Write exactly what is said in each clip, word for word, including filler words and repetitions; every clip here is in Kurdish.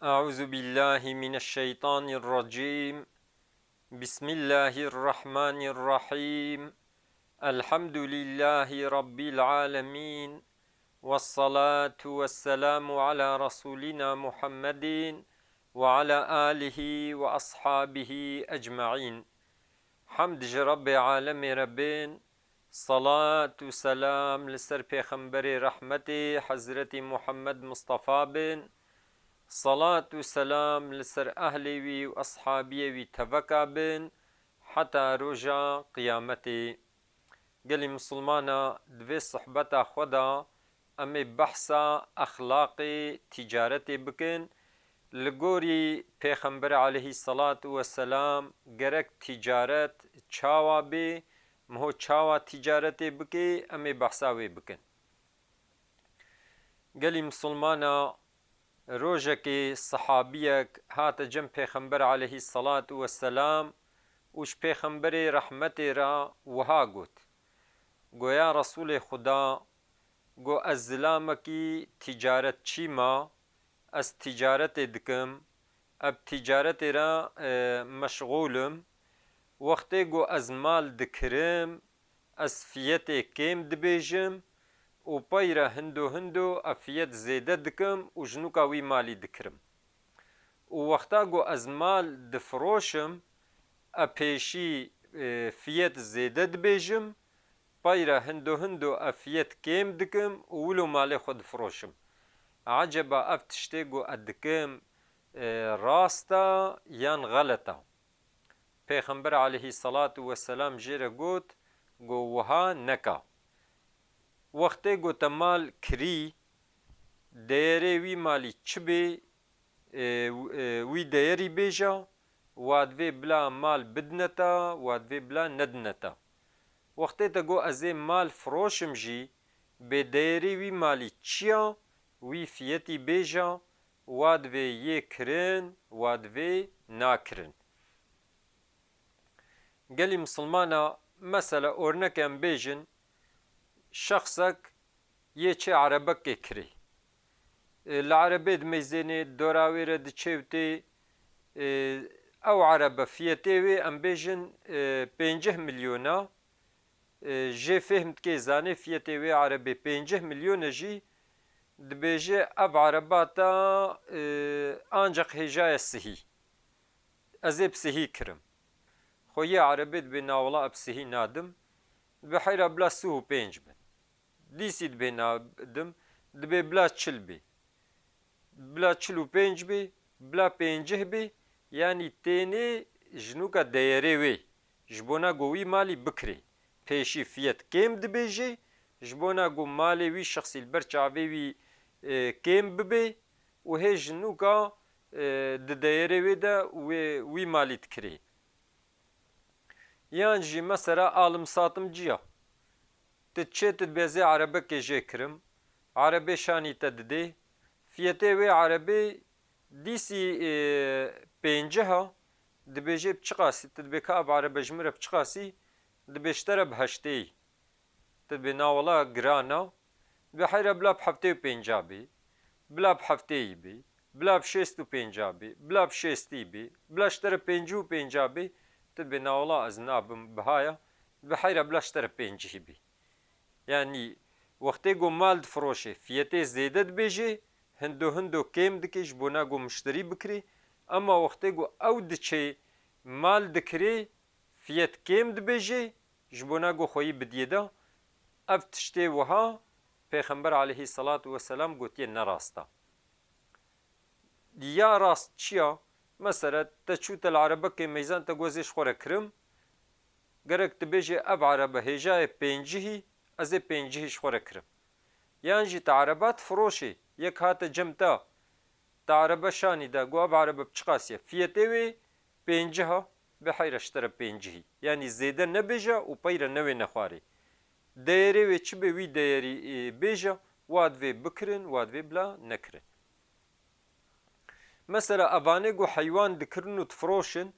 أعوذ بالله من الشيطان الرجيم. بسم الله الرحمن الرحيم. الحمد لله رب العالمين. والصلاة والسلام على رسولنا محمد وعلى آله وأصحابه أجمعين. Hemd ji Rebbê alemê re bên, salat û selam li ser Pêxemberê rehmetê Hezretî Muhammed Mustafa bin, salat û selam li ser ehlê wî û eshabiyê wî teveka bin, heta roja qiyametê. Gelî misilmana, di vê sohbeta xwe de em ê behsa exlaqê tîcaretê bikin. Li gorî Pêxember aleyhî selat û weselam gerek tîcaret çawa bê, miho çawa tîcaretê bikê, em ê behsa wê bikin. Gelî misilmana, rojekê sihabiyek hate cem Pêxember aleyhî selat û weselam û ji Pêxemberê rehmetê re wiha got, Go ya Resûlê Xuda, go ez zilamekî tîcaretçî ma, ez tîcaretê dikim, ez bi tîcaretê re, e, meşxûl im. Wextê ku ez mal dikirim, ez fiyetê kêm dibêjim û pey re hindo hindo ez fiyet zêde dikim û ji nûka wî malî dikirim. Û wexta ku ez mal difiroşim, ez pêşî, e, fiyet zêde dibêjim, pey re hindo hindo ez fiyet kêm dikim û wilo malê xwe difiroşim. Eceba ev tiştê ku ez dikim, e, rast e yan xelet e? Pêxember aleyhî selat û weselam jê re got, go wiha neka. Wextê ku te mal kirî, deyerê wî malî çi bê, e, e, wî deyerî bêje, wa divê bila mal bidine te, wa divê bila nedine te. Wextê te got ez ê mal firoşim jî, bê deyerê wî malî çi ya, wî fiyetî bêje, wa divê yê kirin, wa divê nakirin. Gelî misilmana, mesela, orneke em bêjin, şexsek yê çê erebekê kirê. E, li erebê dimeyzênê, dora wê re diçê û tê, e, ew erebe fiyetê wê, em bêjin, e, pêncî milyon a, e, jê fêhm dikê, zanê fiyetê wê erebê pêncî milyon e jî, dibêje, ev ereba te, e, ancaq hêja ye sihî. Ez ê bi sihî kirim. Xwe yê erebê dibê, na wela, ez bi sihî nadim. Dibê heyra bila sih û pênc bin. Dîsî dibê nadim, dibê bila çil bê. Bila çil û pênc bê, bila pêncih bê, yanî tênê ji nûka deyerê wê, ji bona ku wî malî bikirê. Pêşî fiyet kêm dibêjê, ji bona ku malê wî şexsî li ber çavê wî, e, kêm bibê û hê ji nûka, e, di deyerê wê de wê, wî malî dikirê. Yan jî mesela alimsatimciya. Tu diçê, tu dibê ez ê erebekê jê kirim. Erebê şanî te didê. Fiyetê wê erebê dîsî, e, pêncih a. Dibêjê bi çiqasî? Tu dibê ka ev erebe ji min re bi çiqasî? Dibê ji te re bi heştê yî. Tu dibê na wela giran a. Dibê heyra bila bi heftê û pênca bê, bila bi heftê yî bê, bila bi şêst û pênca bê, bila bi şêstî bê, bila ji te re pêncî û pênca bê. Tu dibê na wela ez nabim biha ya. Dibê heyra bila ji te re pêncihî bê. Yanî wextê ku mal difiroşê, fiyetê zêde dibêjê, hindo hindo kêm dikê ji bona ku mişterî bikirê. Ema wextê ku ew diçê mal dikirê, fiyet kêm dibêjê, ji bona ku xweyî bidiyê de. Ev tiştê wiha Pêxember aleyhî selat û weselam gotiye ne rast e. Ya rast çi ya? Mesela te çû te li erebekê meyzan, te got ez ê ji xwe re kirim. Gerek tu bêjê ev erebe hêja ye pêncihî, ez ê pêncihî ji xwe re kirim. Yan jî te ereba difiroşê, yek hate cem te, te erebe şanî de, got ev erebe bi çiqas ye? Fiyetê wê pêncih a, bê heyra ji te re pêncihî. Yanî zêde nebêje û pey re newêne xwarê. Deyerê wê çi bê, wî deyerî, e, bêje, wa divê bikirin, wa divê bila nekirin. Mesela evanê ku heywan dikirin û difiroşin,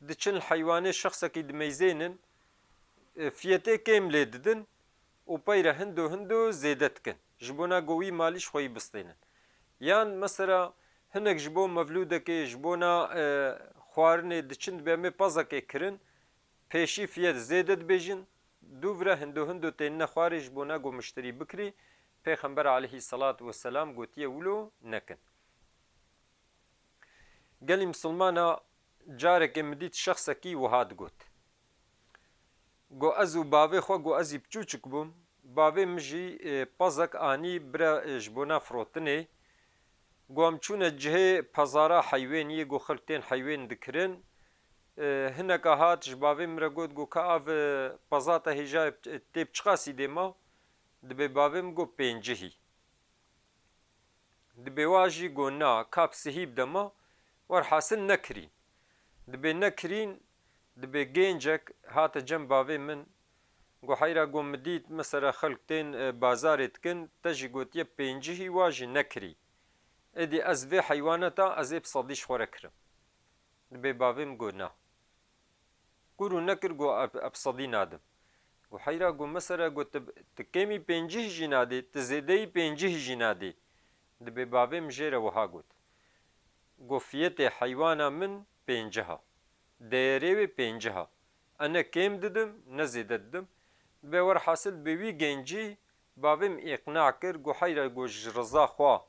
diçin li heywanê şexsekî dimeyzênin, e, fiyetê kêm lê didin û pey re hindo hindo zêde dikin. Ji bona ku wî malî ji xweyî bistênin. Yan mesela Hinek ji bo mevlûdekê, ji bona, e, xwarinê diçin, dibe em ê pezekê kirin, pêşî fiyet zêde dibêjin, dûvre hindo hindo tênine xwarê ji bona ku mişterî bikirî, Pêxember aleyhî selatu weselam gotiye wilo nekin. Gelî misilmana carekê min dît şexsekî wiha digot. Got, ez û bavê xwe, got, ez jî piçûçik bûm. Bavê min jî, e, pezek anî bire, e, ji bona firotinê. Got, em çûne cihê pezara heywêniyê, got, xelk tên heywên dikirin. E, hineka hat ji bavê min re got, got, ka ev, e, peza te hêja tê bi çiqasî dê ma? Dibê bavê min got, pêncihî. Dibê wa jî got, na, ka bi sihî bide ma, werhasil nekirîn. Dibê nekirîn, dibê gêncek hate cem bavê min, got, heyra, got, min dît, mesela xelk tên, e, bazarê dikin, te jî gotiye pêncihî, wa jî nekirî. Êdî ez vê heywaneta ez ê bi sedî ji xwe re kirim. Dibê bavê min got, na. Kûr û nekir, got, eb, eb sedî nadim. Got, heyra, got, mesela, got, tu, tu kêmî pêncih jî nadî, tu zêdeyî pêncih jî nadî. Dibê bavê min jê re wiha got. Got, fiyetê heywana min pêncih a. Değerê wê pêncih a. Ez ne kêm didim, ne zêde didim. Dibê werhasil bi wî gencî bavê min îqna kir, got, heyra, got, ji riza xwe,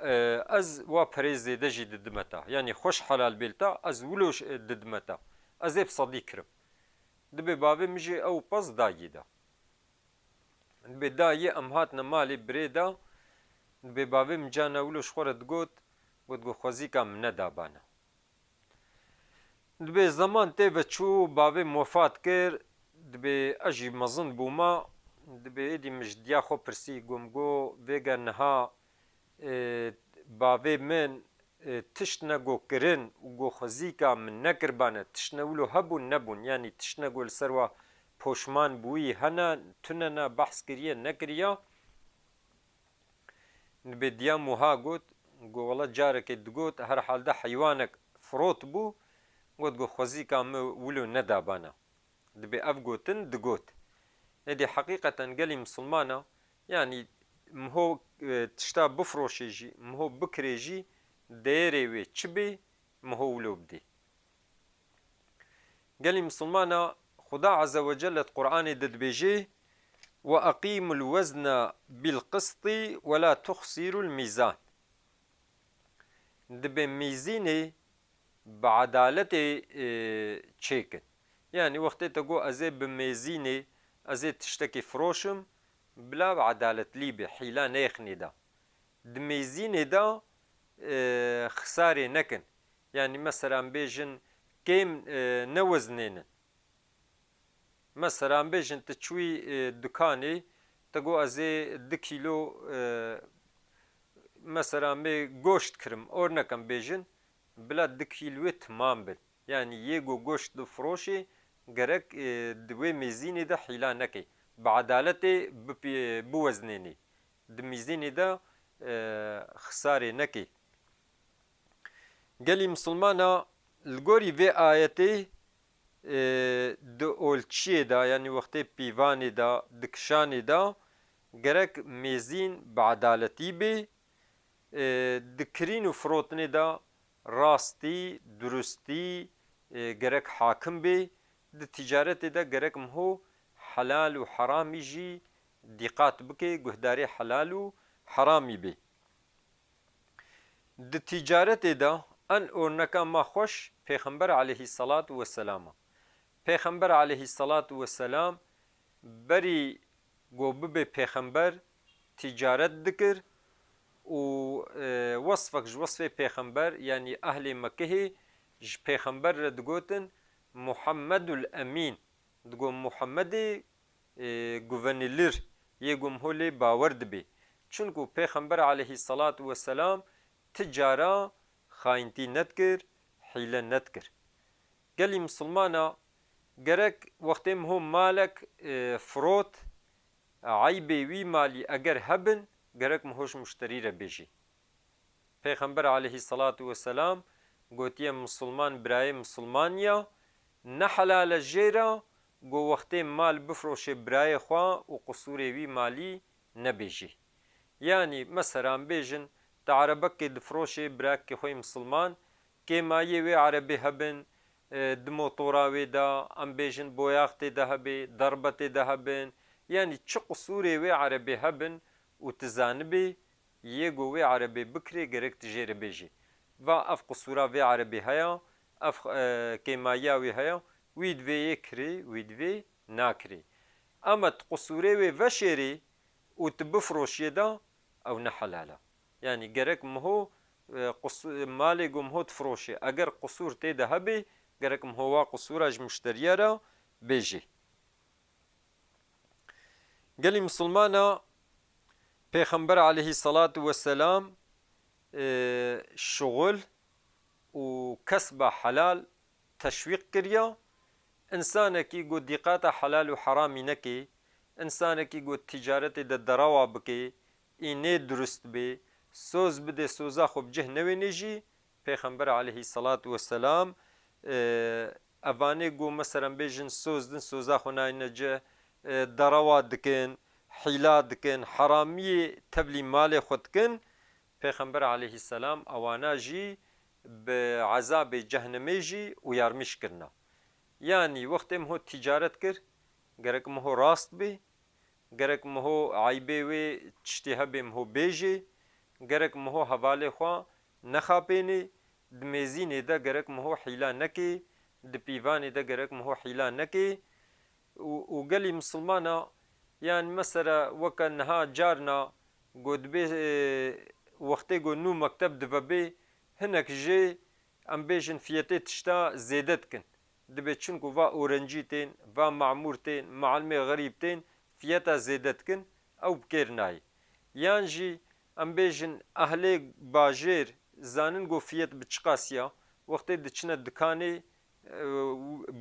e, ez wa perê zêde jî didime te. Yanî xweş helal bê li te, ez wilo ş-, didime te. Ez ê bi sedî kirim. Dibê bavê min jî ew pez dayê de. Dibê dayê em hatine malê birê de. Dibê bavê min carna wilo ji xwe re digot, got, got, xwezîka min nedabana. Dibê zeman tê ve çû, bavê min wefat kir, dibê ez jî mezin bûma, dibê êdî min ji diya xwe pirsî, got, min got, vêge niha, e, bavê min, e, tişt ne got kirin û got xwezîka min nekiribane, tişt ne wilo hebûn nebûn, yanî tişt ne got li ser wa poşman bûyî hene, tune ne, behs kiriye, nekiriya. Dibê diya min wiha got, got, wela carekê digot, herhalde heywanek firot bû, got, got, xwezîka min wilo nedabana. Dibê ev gotin digot. Êdî heqîqeten gelî misilmana, yanî miho, e, tişta bifroşê jî, miho bikirê jî, değerê wê çi bê, miho wilo bidê. Gelî misilmana, Xuda Azze ve Celle di Qur'anê de dibêje, "Ve eqîmul wezne bil qistî ve la tuxsîrul mîzan." Dibê mîzînê bi edaletê, e, çêkin. Yanî wextê te got, "Ez ê bi mêzînê, ez ê tiştekî firoşim", bila bi edaletlî be, hîla nêxinê de. Di mêzînê de, e, xisarê nekin. Yanî mesela em bêjin kêm, e, neweznênin. Mesela em bêjin tu çûyî, e, dukanê, te got ez ê du kîlo, e, mesela em ê goşt kirim, ornek em bêjin, bila du kîloyê timam bin. Yanî yê ku goşt difiroşê gerek, e, di wê mêzînê de hîla nekê. Bi edaletê bipê-, biweznênê. Di mîzînê de, e, xisarê nekê. Gelî misilmana li gorî vê ayetê, e, di olçiyê de, yanî wextê pîvanê de, di kişanê de gerek mêzîn bi edaletî bê, e, di kirîn û firotinê de rastî, durustî, e, gerek hakim bê, di tîcaretê de gerek miho helal û heramî jî dîqat bike, guhdarê helal û heramî bê. Di tîcaretê de en orneka ma xweş Pêxember aleyhî selatu weselam e. Pêxember aleyhî selatu weselam berî ku bibe pêxember tîcaret dikir û, e, wesfek ji wesfê pêxember, yanî ehlê Mekihê ji pêxember re digotin Muhammedul Emîn. Digot Muhammedê, e, güvenilir, yê ku miho lê bawer dibê. Çunku Pêxember aleyhî selatu weselam ti cara xayintî nedikir, hîle nedikir. Gelî misilmana gerek wextê miho malek, e, firot, eybê wî malî eger hebin, gerek miho ji muşterî re bêjî. Pêxember aleyhî selatu weselam gotiye, misilman birayê misilman ya, ne helal e jê re ku wextê mal bifroşê birayê xwe û qisûrê wî malî nebêjî. Yanî, mesela, em bêjin, Tu erebekê difiroşê birakê xwe yê misilman, kêmayiyê wê erebê hebin, e, di motora wê de, em bêjin boyax tê de hebê, derbe tê de hebin, yanî çi qisûrê wê erebê hebin û tu zanibê, yê ku wê erebê bikirê, gerek tu jê re bêjî. Va ev qisûra vê erebê heye, ev, e, kêmayiya wê heye, wî divê yê kirê, wî divê nakirê. Ama tu qisûrê wê veşêrî û tu bifiroşiyê de, ew ne helal e. Yanî gerek miho, e, qisû-, malê ku miho difiroşê, eger qisûr tê de hebê, gerek miho wa qisûra ji muşteriya re bêjê. Gelî misilmana, Pêxember aleyhissalatu vesselam, e, şuxul û kesba helal teşwîq kiriya. Însanekî ku dîqata helal û heramî neke, însanekî ku tîcaretê de derewa bike, î nê durust bê, soz bide, soza xwe bi cih newênê jî, Pêxember aleyhissalatu vesselam, e, evanê ku, meselen, bêjin soz din, soza xwe nayne cih, e, derewa dikin, hîla dikin, heramiyê tevlî malê xwe dikin, Pêxember aleyhisselam ewana jî bi ezabê cehnemê jî uyarmiş kirina. Yanî wextê miho tîcaret kir, gerek miho rast bê, gerek miho eybê wê tiştê hebê miho bêjê, gerek miho hevalê xwe nexapênê, di mêzînê de gerek miho hîla nekê, di pîvanê de gerek miho hîla nekê. Û, û gelî misilmana, yanî mesela weke niha carna ku dibê, e, wextê ku nû mekteb divebê, hinek jê, em bêjin, fiyetê tişta zêde dikin. Dibê çinku va orencî tên, va mamûr tên, malimê xerîb tên, fiyeta zêde dikin, ew bi kêr nayê. Yan jî em bêjin ehlê bajêr zanin ku fiyet bi çiqas ya, wextê diçine dikanê, e,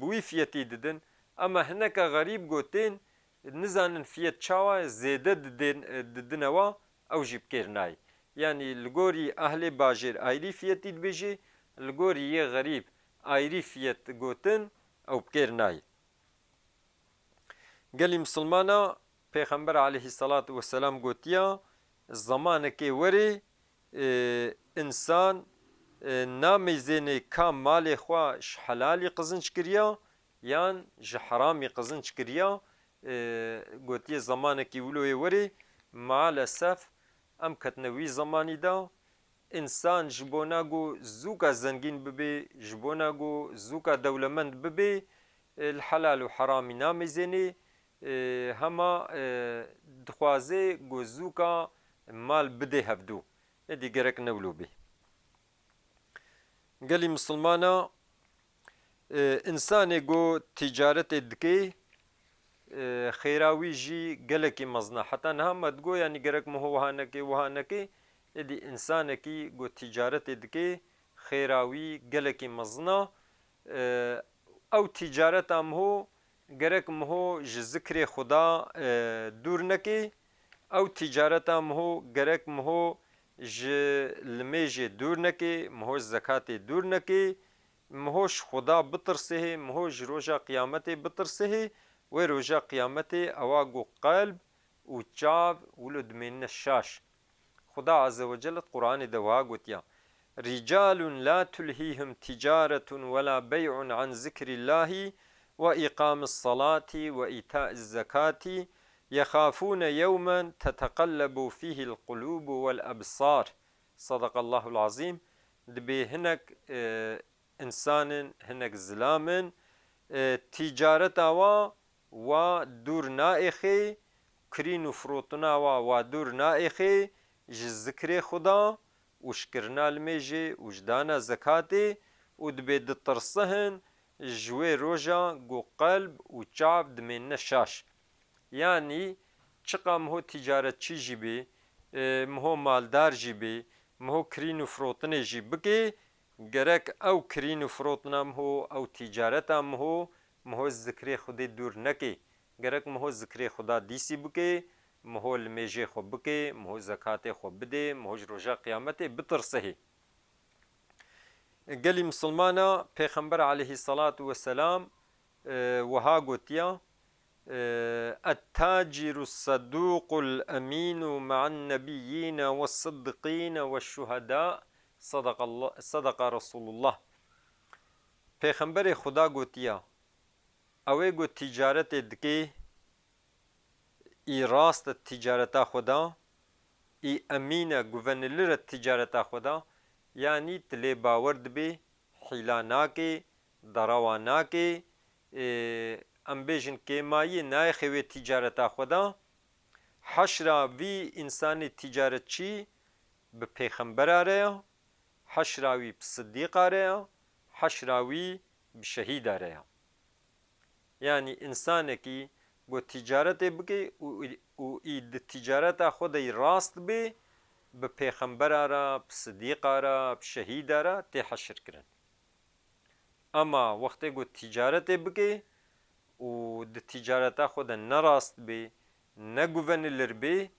bi wî fiyetî didin. Ema hineke xerîb ku tên, nizanin fiyet çawa ye, zêde didên, e, didine wa, ew jî bi kêr nayê. Yanî li gorî ehlê bajêr ayrî fiyetî dibêjê, li gorî yê xerîb ayrî fiyet gotin, ew bi kêr nayê. Gelî misilmana, Pêxember aleyhissalatu vesselam gotiya, zemanekê werê, e, însan, e, nameyzênê ka malê xwe ji helalî qizinc kiriya yan ji heramî qizinc kiriya, e, gotiye zemanekî wilo yê werê, maalesef em ketine wî zemanî de, însan ji bona ku zûka zengîn bibê, ji bona ku zûka dewlemend bibê, e, li helal û heramî nameyzênê, e, hema, e, dixwaze ku zûka mal bidê hevdû. Êdî gerek ne wilo bê. Gelî misilmana, e, însanê ku tîcaretê dike, e, xêra wî jî gelekî mezin e. Heta niha me digo, yanî gerek miho wiha neke, wiha neke. Êdî însanekî ku tîcaretê dike, xêra wî gelekî mezin e. E, ew tîcareta miho gerek miho ji zikrê Xuda, e, dûr neke. Ew tîcareta miho gerek miho ji limêjê dûr neke, miho ji zekatê dûr neke. Miho ji Xuda bitirsihê, miho ji roja qiyametê bitirsihê, wê roja qiyametê ewa ku qelb û çav wilo dimênine şaş. Xuda Azze ve Celle di Qur'anê de wiha gotiya, رجال لا تلهيهم تجارة ولا بيع عن ذكر الله وإقام الصلاة وإيتاء الزكاة يخافون يوما تتقلب فيه القلوب والأبصار. صدق الله العظيم. Dibê hinek, e, însan in, hinek zilam in, e, tîcareta wa, wa dûr naêxê, kirîn û firotina wa, wa dûr naêxê ji zikrê Xuda û ji kirina limêjê û ji dana zekatê û dibê ditirsihin ji wê roja ku qelb û çav dimênine şaş. Yanî çiqa miho tîcaretçî jî bê, e, miho maldar jî bê, miho kirîn û firotinê jî bike, gerek ew kirîn û firotina miho, ew tîcareta miho, miho zikrê Xwedê dûr neke. Gerek miho zikrê Xweda dîsî bike, miho limêjê xwe bike, miho zekatê xwe bide, miho ji roja qiyametê bitirsihê. Gelî misilmana, Pêxember aleyhissalatu vesselam, e, wiha gotiya, Ee, التاجر الصدوق الأمين مع النبيين والصديقين والشهداء. صدق الله، صدق رسول الله. Pêxemberê Xuda gotiya, ew ê ku tîcaretê dike, î rast e ticareta xwe de, î emîn e, guvenilîr e ticareta xwe de, yanî tu lê bawer dibê, hîla nake, derewa nake, ê, em bêjin kêmayî nayêxê wê ticareta xwe de, heşra vî însanê ticaretçî bi pêxembera re ya, heşra wî bi sidîqa re ya, heşra wî bi şehîda re ya. Yanî însanekî ku tîcaretê bike û, û î di tîcareta xwe de yî rast bê, bi pêxembera re, bi sidîqa re, bi şehîda re tê heşirkirin. Ema wextê ku tîcaretê bike û di tîcareta xwe de ne rast bê, ne guvenilîr bê,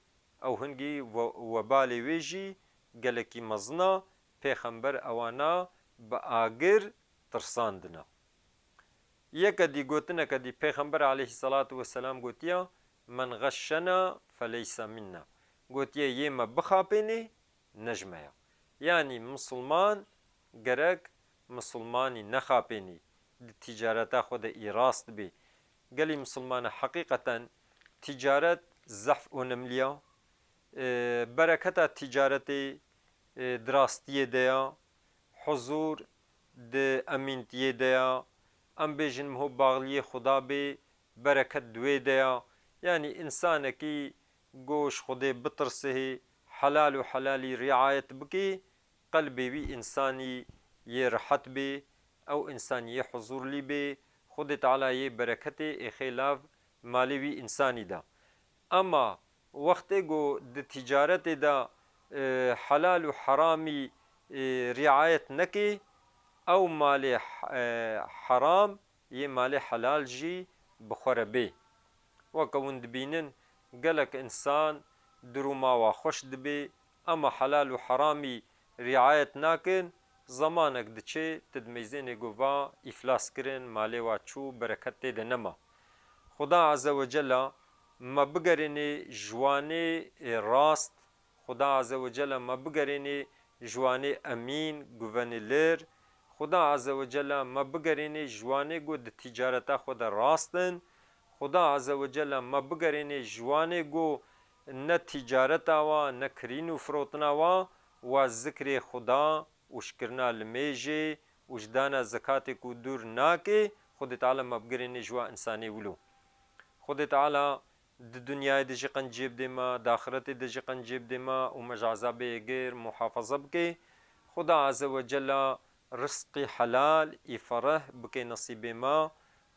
ew hingî we-, webalê wê jî gelekî mezin a, pêxember ewana bi agir tirsandina. Yeke dî gotineke dî Pêxember aleyhisselatu vesselam gotiya, "Men xeşşena feleyse minna." Gotiye, "Yê me bixapênê, ne ji me ya." Yanî misilman gerek misilmanî nexapênî, di tîcareta xwe de î rast bê. Gelî misilmana heqîqeten tîcaret zehf onemliya. Ee, bereketa tîcaretê, ee, di rastiyê de ya. Huzur di emîntiyê de ya. Em bêjin miho baxliyê Xuda bê, bereket di wê de ya. Yanî însanekî ku ji Xwedê bitirsihê, helal û helalî riayet bikê, qelbê wî însanî yê rihet bê, ew însanî yê huzurlî bê, Xwedê Teala yê bereketê êxê lav malê wî însanî da. Ema wextê ku di tîcaretê de, e, helal û heramî, e, riayet nekê, ew malê, e, heram yê malê helal jî bi xwe re bê. Weke hûn dibînin, gelek însan dirûma wa xweş dibê, ema helal û heramî riayet nakin, zemanek diçe, tu dimeyzênê ku va îflas kirin, malê wa çû, bereket tê de nema. Xuda Azze ve Cella me bigerênê ji wanê ê rast, Xuda Azze ve Cella me bigerênê ji wanê emîn, guvenilîr. Xuda Azze ve Cella me bigerênê ji wanê ku di tîcareta xwe de rast in. Xuda Azze ve Cella me bigerênê ji wanê ku ne tîcareta wa, ne kirîn û firotina wa, wa zikrê Xuda û ji kirina limêjê û ji dana zekatê ku dûr nake, Xwedê Teala me bigerênê ji wa însanê wilo. Xwedê Teala di dinyayê de jî qencê bidê me, di axiretê de jî qencê bidê me û me ji ezabê êgir muhafaza bike. Xuda Azze ve Cella rizqî helal î fereh bike nesîbê me.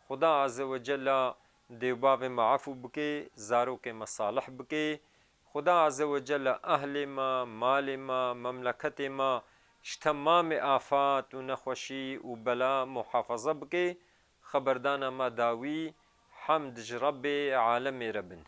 Xuda Azze ve Cella dê û bavê me efû bike, zarokê me salih bike. Xuda Azze ve Cella ehlê me, malê me, memleketê me ji temamê afat û nexweşî û bela muhafaza bike. Xeberdana me dawî, hemd ji Rebbê alemê re bin.